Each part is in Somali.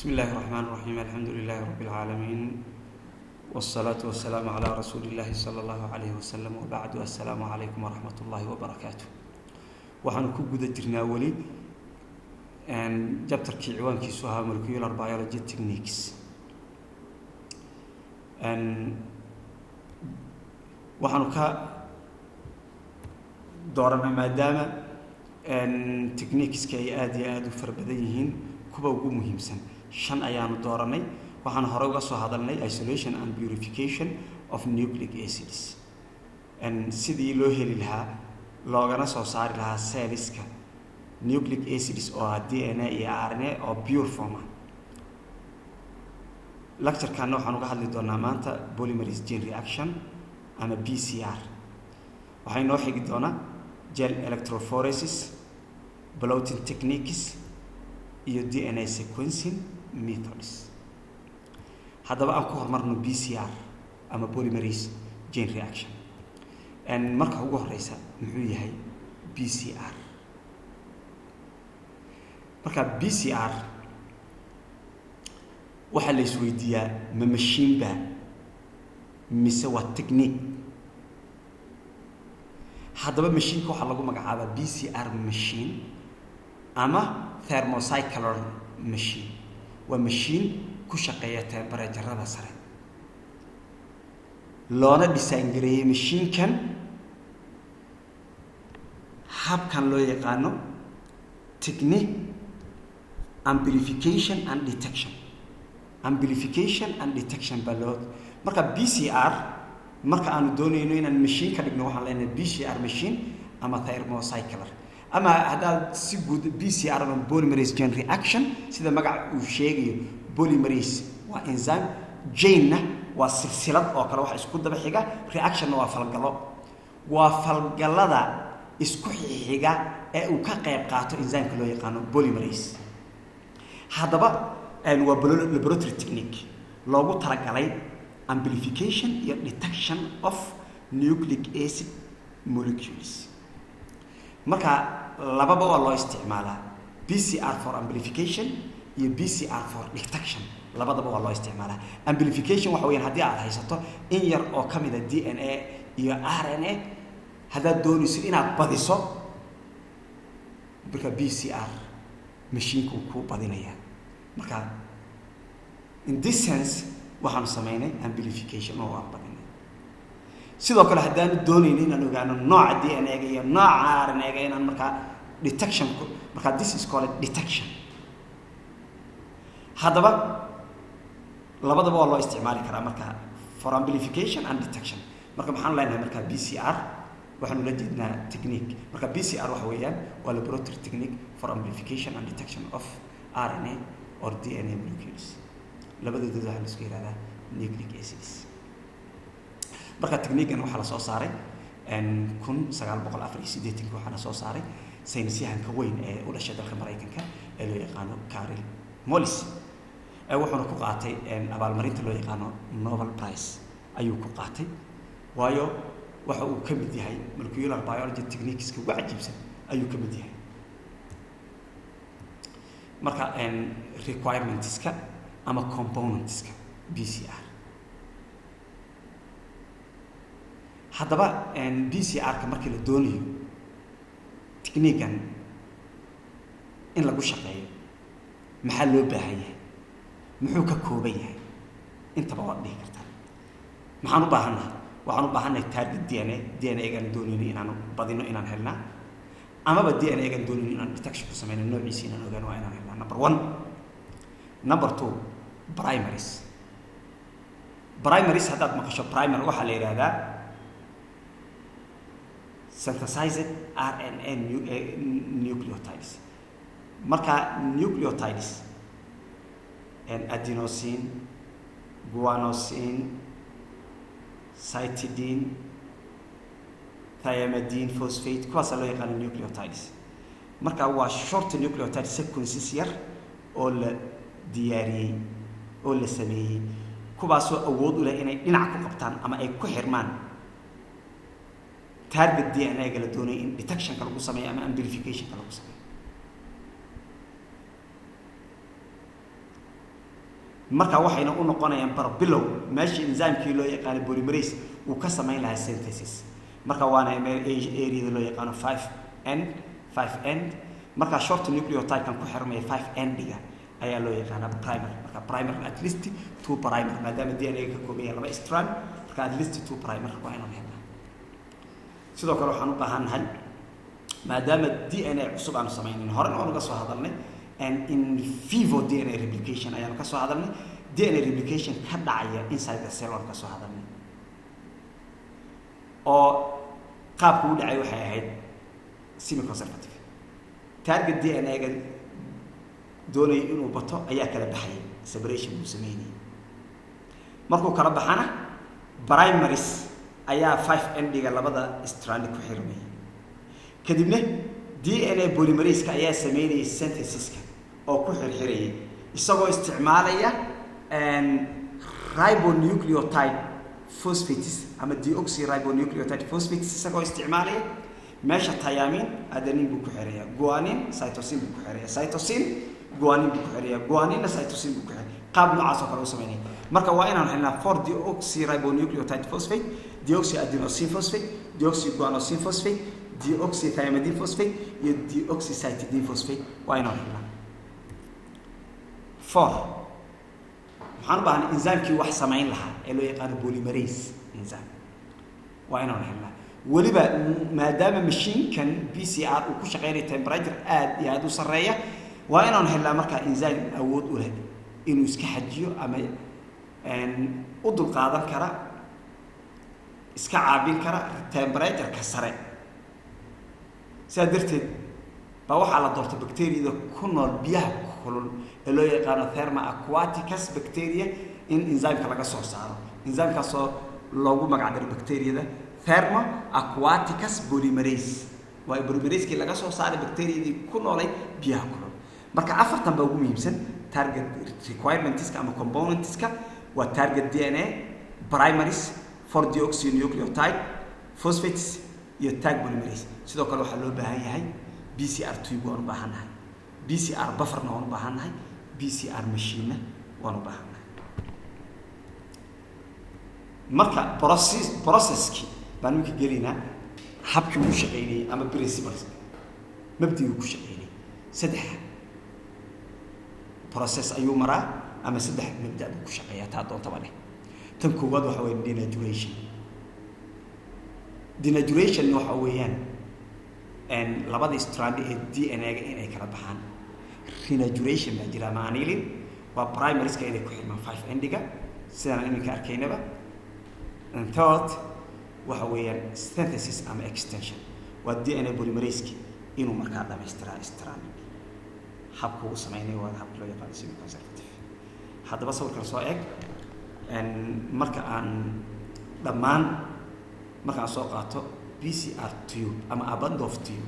بسم الله الرحمن الرحيم، الحمد لله رب العالمين، والصلاة والسلام على رسول الله صلى الله عليه وسلم، وبعد، السلام عليكم ورحمة الله وبركاته. Waxaanu ku guda jirnaa weli chapterkii ciwaankiisu ahaa molecular biology techniques. Waxaanu ka dooranay, maadaama techniqueska ay aada iyo aada u fara badan yihiin, kuwa ugu muhiimsan shan ayaanu dooranay. Waxaan hore uga soo hadalnay isolation and purification of nucleic acids, sidii loo heli lahaa loogana soo saari lahaa cellska nucleic acids oo ah DNA iyo RNA oo pure form ah. Lecturekanna waxaan uga hadli doonaa maanta polymerase chain reaction ama PCR. Waxaa inoo xigi doonaa gel electrophoresis, blotting techniques iyo DNA sequencing methods. Haddaba aan ku horumarno PCR ama polymerase chain reaction. Marka ugu horeysa, muxuu yahay PCR? Marka PCR waxaa la isweydiiyaa, ma machine ba mise waa technique? Haddaba mashiinka waxaa lagu magacaabaa PCR machine ama thermocycler machine. Waa mashiin ku shaqeeya temperaturada sare, loona design gareeyey mashiinkan habkan loo yaqaano technique amplification and detection. Amplification and detection baa loo. Marka PCR marka aanu doonayno inaan machine ka dhigno, waxaan leenahay PCR machine ama thermocycler, ama haddaad si guud PCR ama polymerase chain reaction. Sida magaca uu sheegayo, polymerase waa enzyme, chainna waa silsilad oo kale waxa isku daba xiga, reactionna waa falgalo. Waa falgallada isku xiga ee uu ka qayb qaato enzymeka loo yaqaano polymerase. Haddaba waa laboratory technique loogu talagalay amplification iyo detection of nucleic acid molecules. Marka lababa waa loo isticmaalaa, PCR for amplification iyo PCR for detection, labadaba waa loo isticmaalaa. Amplification waxa weyaan haddii aad haysato in yar oo ka mida DNA iyo RNA, haddaad doonayso inaad badiso, marka PCR mashiinku kuu badinaya. Marka in this sense waxaanu samaynay amplification oo waan badinay. Sidoo kale haddaanu doonayno inaan ogaano nooca DNA-ga iyo nooca RNA-ga, inaan markaa detection, markaa this is called detection. Haddaba labadaba waa loo isticmaali karaa, marka for amplification and detection. Marka maxaanu leenahay? Marka PCR waxaanu la jeednaa technique. Marka PCR waxa weeyaan waa laboratory technique for amplification and detection of RNA or DNA molecules. Labadooda waxaa la isku yihahdaa nucleic acids. Marka techniquean waxaa la soo saaray 1984-kii. Waxaana soo saaray saynisyahanka weyn ee u dhashay dalka Maraykanka ee loo yaqaano Carl Moelis, wuxuuna ku qaatay abaalmarinta loo yaqaano Nobel Prize ayuu ku qaatay, waayo waxa uu ka mid yahay molecular biology techniqueska ugu cajiibsan ayuu ka mid yahay. Marka requirementska ama componentska PCR. Haddaba PCR-ka markii la doonayo techniquean in lagu shaqeeyo, maxaa loo baahan yahay? Muxuu ka kooban yahay? Intaba waad dhihi kartaa. Maxaan u baahannahay? Waxaan u baahannahay target DNA. DNA-gaan doonayno inaan badino inaan helnaa, amaba DNA-gaan doonayno inaan detection ku sameyno noociisa inaan ogaano, waa inaan helnaa, number one. Number two, primers. Primers haddaad maqasho, primer waxaa la yidhahdaa synthesized RNA nucleotides. Marka nucleotides, adenosine, guanosine, cytidine, thymidine phosphate, kuwaasaa loo yaqaano nucleotides. Marka waa short nucleotide sequences yar oo la diyaariyey oo la sameeyey, kuwaasoo awood u leh inay dhinac ku qabtaan ama ay ku xirmaan target DNA-ga la doonaya in detectionka lagu sameeyo ama amplificationka lagu sameeyo. Marka waxayna u noqonayaan barbilow meeshii enzymekii loo yaqaano polymerase uu ka samayn lahaa synthesis. Marka waana meel areada loo yaqaano 5 N 5 N. Marka short nucleotide-kan ku xirmaya 5 N-diga ayaa loo yaqaanaa primer. Marka primer, at least two primer, maadaama DNA ka kooban yahay laba strand, marka at least two primer waa inaan helnaa. Sidoo kale waxaan u baahannahay, maadaama DNA cusub aanu samaynin, horena waan uga soo hadalnay, and in vivo DNA replication ayaanu ka soo hadalnay, DNA replication ka dhacaya inside the cell waan ka soo hadalnay, oo qaabku u dhacay waxay ahayd semi conservative. Target DNA-ga doonaya inuu bato ayaa kala baxayay, separation buu sameynayay. Markuu kala baxana, primers ayaa 5 N-diga labada strand ku xirmayay. Kadibna DNA polymerase-ka ayaa sameynayay synthesiska oo ku xirxirayay, isagoo isticmaalaya ribonucleotide phosphates ama deoxyribonucleotide phosphates, isagoo isticmaalaya. Meesha thymine, adenine buu ku xiraya, guanine, cytosine buu ku xiraya, cytosine, guanine buu ku xiraya, guanine cytosine buu ku xiraya. Qaab noocaas oo kale u sameynaya. Marka waa inaan helnaa four deoxyribonucleotide phosphate: deoxyadenosine phosphate, deoxyguanosine phosphate, deoxythymidine phosphate iyo deoxycytidine phosphate waa inaan helnaa four. Waxaan u baahnay enzymekii wax samayn lahaa ee loo yaqaano polymerase enzyme waa inaan helnaa. Weliba maadaama mashiinkan PCR uu ku shaqeynayo temperature aad iyo aada u sarreeya, waa inaan helnaa markaa enzyme awood u leh inuu iska xajiyo ama u dulqaadan kara, iska caabin kara temperature-ka sare. Sidaa darteed baa waxaa la doortay bacteriada ku nool biyaha kulul ee loo yaqaano Thermus aquaticus bacteria in enzymeka laga soo saaro, enzymekaasoo loogu magac daro bacteriada Thermus aquaticus polymerase. Waa polymerase-kii laga soo saaray bacteriadii ku noolay biyaha kulul. Marka afartan baa ugu muhiimsan target requirementska ama componentska: waa target DNA, primers, four deoxynucleotide phosphates iyo Taq polymerase. Sidoo kale waxaa loo baahan yahay PCR tube waan u baahannahay, PCR bufferna waan u baahannahay, PCR machine waan u baahannahay. Marka processki baan iminka gelaynaa, habkii uu shaqaynayay ama principles, mabdigii ku shaqaynayay. Saddex process ayuu maraa ama saddex mabda buu ku shaqeeyaa, taa doontaba leh. Tan koowaad waxa weya denaturation. Denaturation waxa weeyaan labada strand ee DNA-ga inay kala baxaan. Renaturation baa jira ama annealing, waa primerska inay ku xirmaan 5 N-diga, sidaan iminka arkaynaba. And third waxa weeyaan synthesis ama extension, waa DNA polymerase inuu markaa dhamaystiraa strand. Habka uu sameynayo waa habka loo yaqaano semi conservative. Haddaba sawirkan soo eeg. Marka aan dhammaan, marka aan soo qaato PCR tube ama Eppendorf tube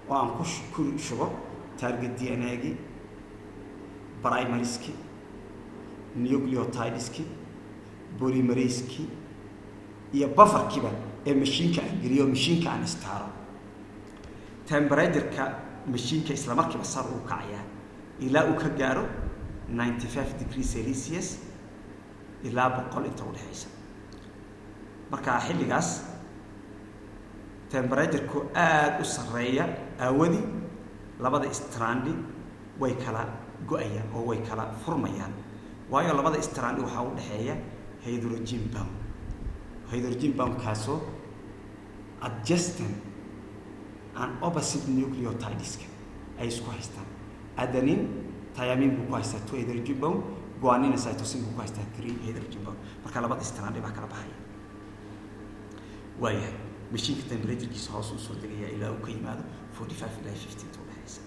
oo aan ku shubo target DNA-gii, primerski, nucleotideski, polymerase-ki iyo bufferkiiba ee mashiinka aan geliyo, mashiinka aan istaaro, temperature-ka mashiinka isla markiiba sar uu kacayaa ilaa uu ka gaaro 95 degree Celsius ilaa 100 inta udhexaysa. Marka xilligaas temperature-ku aada u sarreeya aawadii, labada strandi way kala go-ayaan oo way kala furmayaan, waayo labada strandi waxaa u dhexeeya hydrogen bond. Hydrogen bond-kaasoo adjacent and opposite nucleotideska ay isku haystaan. Adenine thymine buu ku haystaa two hydrogen bond, guanine cytosine buu ku haystaa three hydrogen bond. Marka labada strandi baa kala baxaya. Waayahay, mashiinka temperaturekiisa hoos uu soo degaya ilaa uu ka yimaado 45 ilaa 50 inta udhexaysa.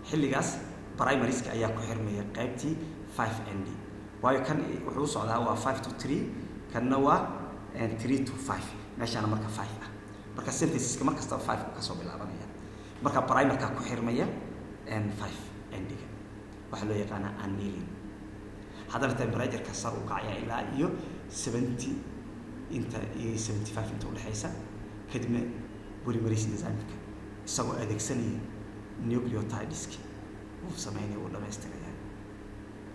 Xilligaas primerska ayaa ku xirmaya qaybtii 5 N D, waayo kan wuxuu u socdaa waa 5 to 3, kanna waa 3 to 5, meeshaana marka 5 ah. Marka synthesiska mar kastaba 5 uu kasoo bilaabanaya. Marka primerkaa ku xirmaya 5 N-diga, waxaa loo yaqaanaa annealing. Haddana temperatureka sar uu kacaya ilaa iyo 70 inta iyo 75 inta udhexaysa. Kadibna polymerase enzymeka isagoo adeegsanaya nucleotideski uu sameynaya, uu dhamaystiraya.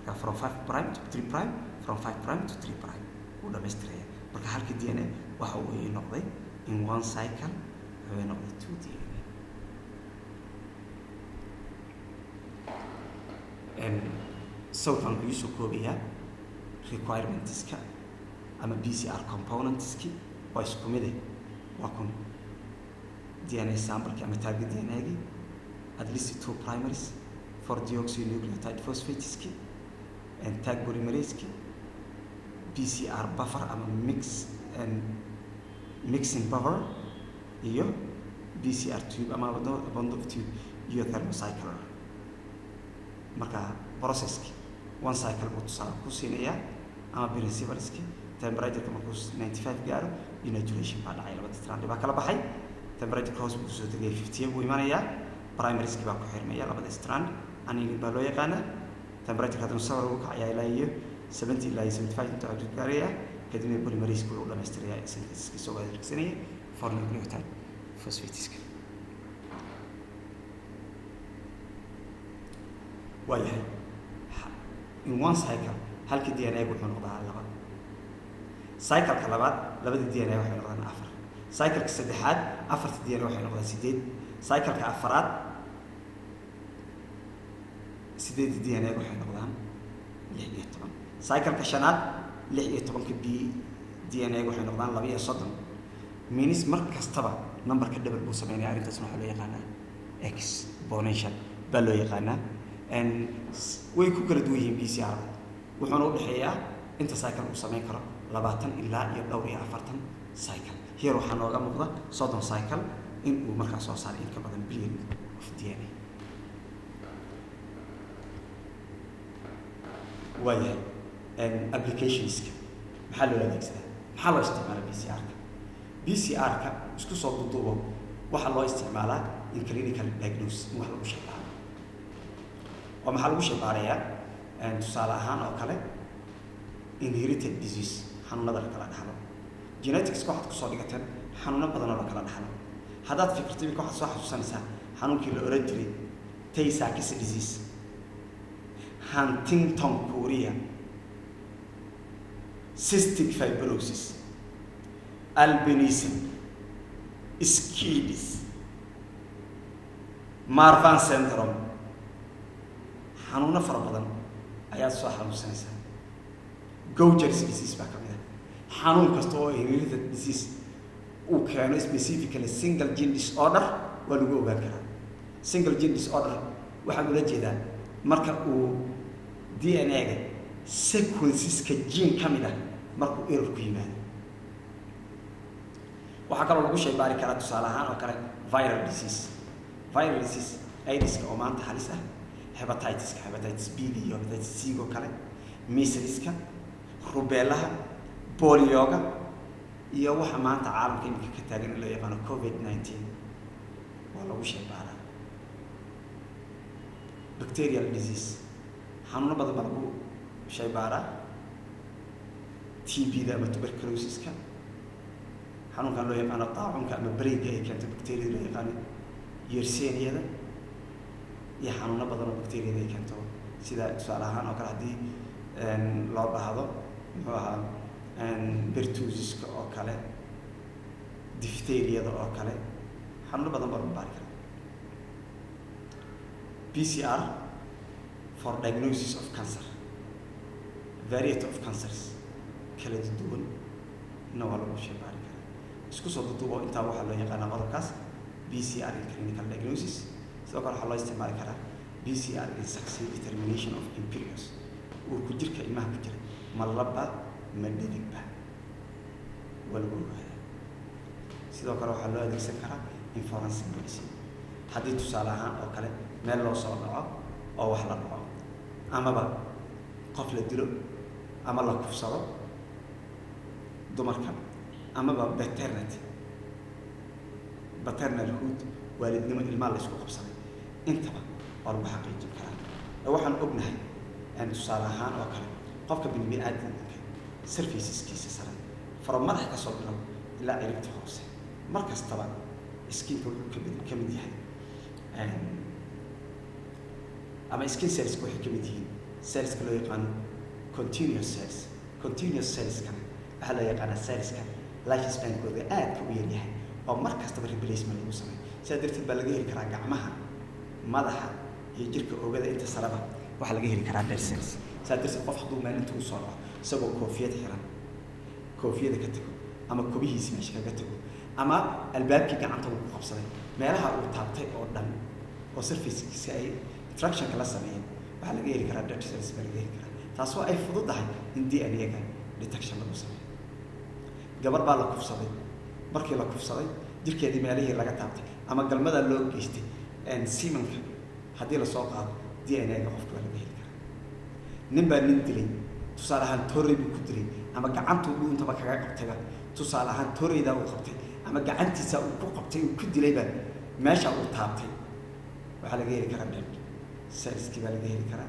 Marka from five prime to three prime, from five prime to three prime wuu dhamaystiraya. Marka halka DNA waxa uu ii noqday in one cycle, wuxuu ii noqday two DNA. Sawirkan wuxuu iisoo koobayaa requirementska ama PCR componentski. Waa isku mide, waa kun DNA sampleki ama target DNA-gii, at least two primers, four deoxynucleotide phosphateski and Taq polymeraseski, PCR buffer ama mix and mixing buffer, iyo PCR tube ama Eppendorf tube iyo thermocycler. Marka processki one cycle buu tusaale ku siinayaa ama principleski. Temperatureka markuu 95 gaaro, denaturation baa dhacay, labada strand baa kala baxay. Temperatureka hoos buu soo tegaya, 50 buu imanayaa, primerski baa ku xirmaya labada strand, annealing baa loo yaqaanaa. Temperatureka haddana sawir ugu kacayaa ilaa iyo 70 ilaa iyo 75 inta xudud gaaraya. Kadibna polymerase wuxuu dhamaystirayaa synthesiska isagoo adeegsanaya four nucleotide phosphateska. Waayahay, in one cycle halkii DNA wuxuu noqdaa laba. Cycleka labaad labada DNA waxay noqdaan afar. Cycleka saddexaad afarta DNA waxay noqdaan sideed. Cycleka afaraad sideedda DNA waxay noqdaan 16. Cycleka shanaad 16-ka b DNA waxay noqdaan 32. Means mar kastaba numberka double buu sameynaya. Arrintaasna waxaa loo yaqaanaa exponential baa loo yaqaanaa. Way ku kala duwan yihiin PCR. Wuxuuna udhexeeyaa inta cycle uu sameyn karo 20 ilaa iyo dhowr iyo 40 cycle. Here waxaa nooga muuqda 30 cycle in uu markaa soo saaray in ka badan billion of DNA. Waayahay, applicationska maxaa loo adeegsadaa? Maxaa loo isticmaalaa PCR-ka? PCR-ka isku soo duduubo, waxaa loo isticmaalaa in clinical diagnosis, in wax lagu shaybaaro. Oo maxaa lagu shaybaarayaa? Tusaale ahaan oo kale, inherited disease, xanuunada la kala dhaxlo. Geneticska waxaad kusoo dhigateen xanuuno badan oo la kala dhaxlo. Haddaad fikirto iminka, waxaad soo xasuusanaysaa xanuunkii la oran jiray Tay-Sachs disease, Huntington chorea, cystic fibrosis, albinism, SCIDs, Marfan syndrome. Xanuuno fara badan ayaad soo xanuunsanaysaa. Gaucher's disease baa ka mid ah. Xanuun kasta oo inherited disease uu keeno, specifically single gene disorder, waa lagu ogaan karaa. Single gene disorder waxaan ula jeedaa marka uu DNA-ga sequenceska gene ka mid ah markuu error ku yimaado. Waxaa kaloo lagu shaybaari karaa, tusaale ahaan oo kale, viral disease. Viral disease, AIDSka oo maanta halis ah, hepatitiska, hepatitis B-ga iyo hepatitis C-ga oo kale, measleska, rubellaha, polioga, iyo waxa maanta caalamka iminka ka taagan in loo yaqaano COVID-19 waa lagu shaybaaraa. Bacterial disease, xanuuno badan baa lagu shaybaaraa. TB-da ama tuberculosiska, xanuunkan loo yaqaano daacunka ama breyga ay keento bacteriada loo yaqaano yerseniyada, iyo xanuuno badan oo bacteriada ay keento, sida tusaale ahaan oo kale haddii loo baahdo, muxuu ahaa, pertussiska oo kale, diphtheriada oo kale. Xanuuno badan baa lagu baari karaa. PCR for diagnosis of cancer, variety of cancers kala duwan na waa lagu shaybaari karaa. Isku soo duduubo, intaa waxaa loo yaqaanaa qodobkaas PCR in clinical diagnosis. Sidoo kale waxaa loo isticmaali karaa PCR in sex determination of embryos, uurku jirka ilmaha ku jira ma laba ma dhadigba waa lagu ogaadaa. Sidoo kale waxaa loo adeegsan karaa in forensic medicine, haddii tusaale ahaan oo kale meel loo soo dhaco oo wax la dhaco, amaba qof la dilo ama la kufsado dumarka, amaba paternity, paternalhood, waalidnimo ilmaha la isku qabsaday, intaba waa lagu xaqiijin karaa. Waxaan ognahay, tusaale ahaan oo kale, qofka bini aadamka surfaceskiisa sare, faro madax ka soo bilow ilaa ciribta hoose, mar kastaba skinka wuxuu kamid ka mid yahay ama skin cellska waxay ka mid yihiin Cellska loo yaqaano continuous cells. Continuous cellskana waxaa loo yaqaanaa cellska life spankooda aadka u yaryahay oo mar kastaba replacement lagu sameeyo. Sidaa darteed baa laga heli karaa gacmaha, madaxa iyo jirka oogada inta saraba waxaa laga heli karaa dead cells. Sidaa darteed qof hadduu maalinta u soo dhaco isagoo koofiyad xiran, koofiyada ka tago ama kobihiisi meesha kaga tago ama albaabkii gacanta uu ku qabsaday, meelaha uu taabtay oo dhan oo surfacekiisa ay interactionka la sameeyeen, waxaa laga heli karaa dead cells baa laga heli karaa, taasoo ay fududahay in DNA-ga detection lagu sameeyo. Gabar baa la kufsaday. Markii la kufsaday, jirkeedii meelihii laga taabtay ama galmada loo geystay, semenka haddii lasoo qaado, DNA-ga qofka waa laga heli karaa. Nin baa nin dilay, tusaale ahaan torrey buu ku dilay ama gacantuu dhuuntaba kaga qabtayba. Tusaale ahaan torreydaa uu qabtay ama gacantiisa uu ku qabtay uu ku dilayba, meesha uu taabtay waxaa laga heli karaa dead cellskii baa laga heli karaa.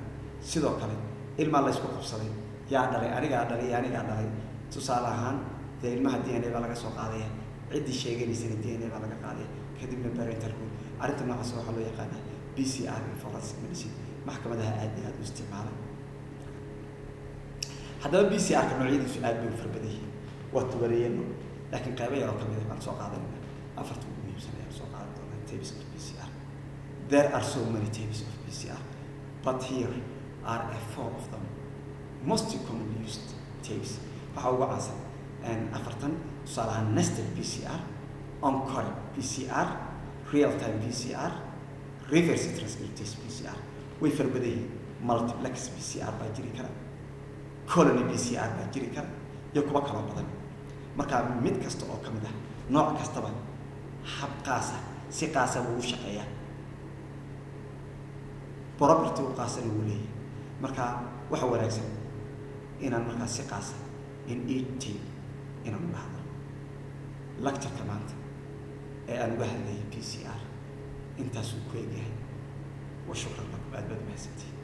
Sidoo kale ilmaa la isku qabsaday, yaa dhalay, anigaa dhalay iyo anigaa dhalay. Tusaale ahaan dee ilmaha DNA baa laga soo qaadaya, ciddii sheeganaysana DNA baa laga qaadaya, kadibna parentalhood. Arrinta noocaas waxaa loo yaqaanaa PCR in forensic medicine. Maxkamadaha aad iyo aad u isticmaala. Haddaba PCR-ka noocyadiisu aad bay u fara badan yihiin, waa tubareeyano, laakiin qaybo yaroo kamid ah baan soo qaadanayna. Afarta ugu muhiimsan ayaan soo qaadan doonaa. Types of PCR. There are so many types of PCR, but here are a four of them most commonly used types. Waxaa ugu caansan afartan, tusaale ahaan nested PCR, encore PCR, real time PCR, reverse transcriptase PCR. Way fara badan yihiin. Multiplex PCR baa jiri kara, colony PCR baa jiri kara iyo kuwo kaloo badan. Marka mid kasta oo ka mid ah, nooc kastaba hab qaasa, si qaasa buu u shaqeeyaa, property u qaasana wuu leeyahay. Marka waxa wanaagsan inaan markaa si qaasa in each team inaan uga hadlo. Lectureka maanta ee aan uga hadlayay PCR intaasuu ku egyahay. Wa shukran lakum, aad baad mahadsantihin.